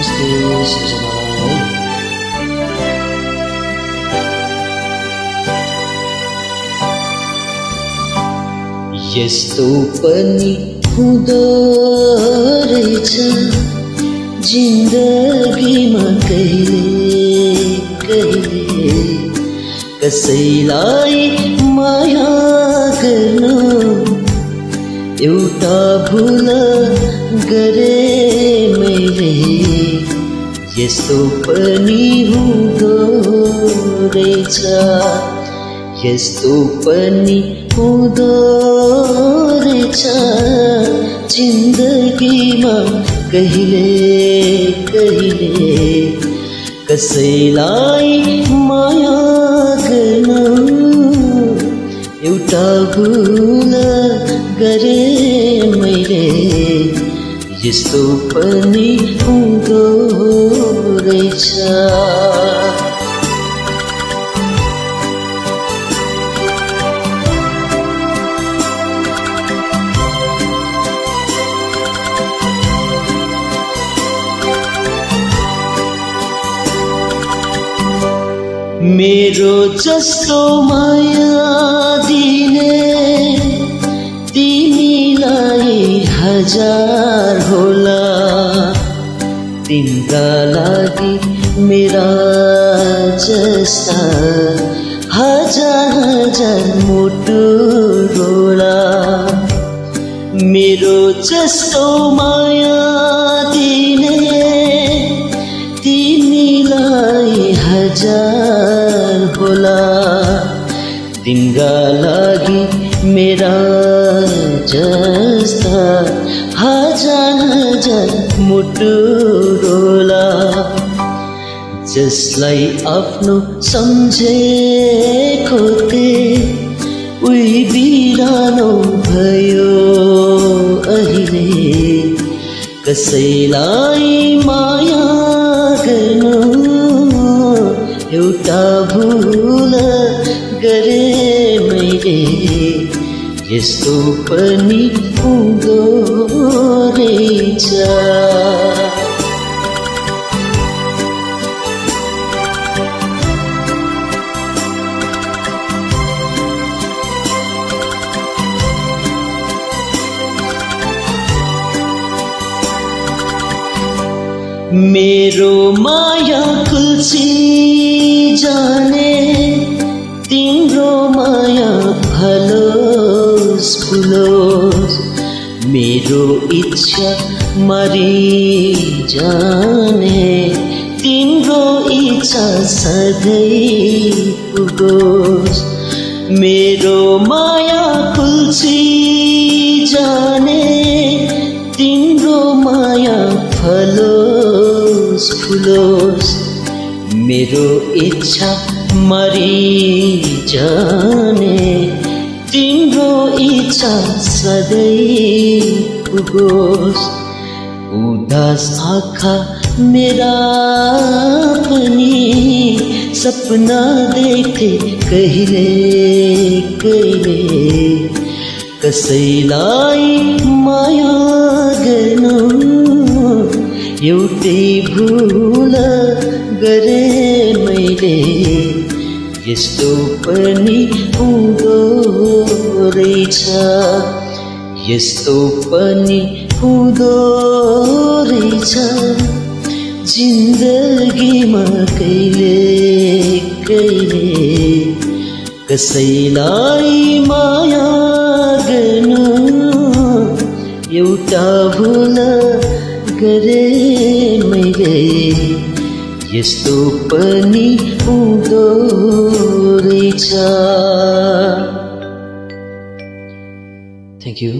नमस्ते सृजनालाई। यस्तो पनि हुँदो रहेछ जिन्दगीमा कहिले कहिले, कसैलाई माया गर्नु एउटा भुल गरे मैले। यस्तो पनि हुँदो रहेछ, यस्तो पनि हुँदो रहेछ जिन्दगीमा कहिले कहिले, कसैलाई माया गर्नु एउटा भुल गरे मैले। यस्तो पनि हुँदो रहेछ। मेरो जस्तो माया दिने तिमीलाई हजार होला, तिम्रा लागि मेरा जस्ता हजार हजार मुटु रोला। मेरो जस्तो माया दिने तिमीलाई हजार होला, तिम्रा लागि मेरा जस्ता हजार हजार मुटु रोला। जसलाई आफ्नो सम्झेको थिएँ उही बिरानो भयो अहिले। कसैलाई माया गर्नु एउटा भुल गरे मैले। यस्तो पनि हुँदो रहेछ। मेरो माया खुल्सी जाने, तिम्रो माया फलोस् फुलोस्। मेरो इच्छा मरि जाने, तिम्रो इच्छा सधैँ पुगोस्। मेरो माया खुल्सी जाने, तिम्रो माया फलोस् फुलोस्। मेरो इच्छा मरि जाने, तिम्रो इच्छा सधैँ पुगोस्। उदास आँखा मेरा पनि सपना देखे कहिले कहिले। कसैलाई माया गर्नु एउटै भुल गरे मैले। यस्तो पनि हुँदो रहेछ, यस्तो पनि हुँदो रहेछ जिन्दगीमा कहिले कहिले। कसैलाई माया गर्नु एउटा भुल गरे मैले। यस्तो पनि हुँदो रहेछ। Thank you.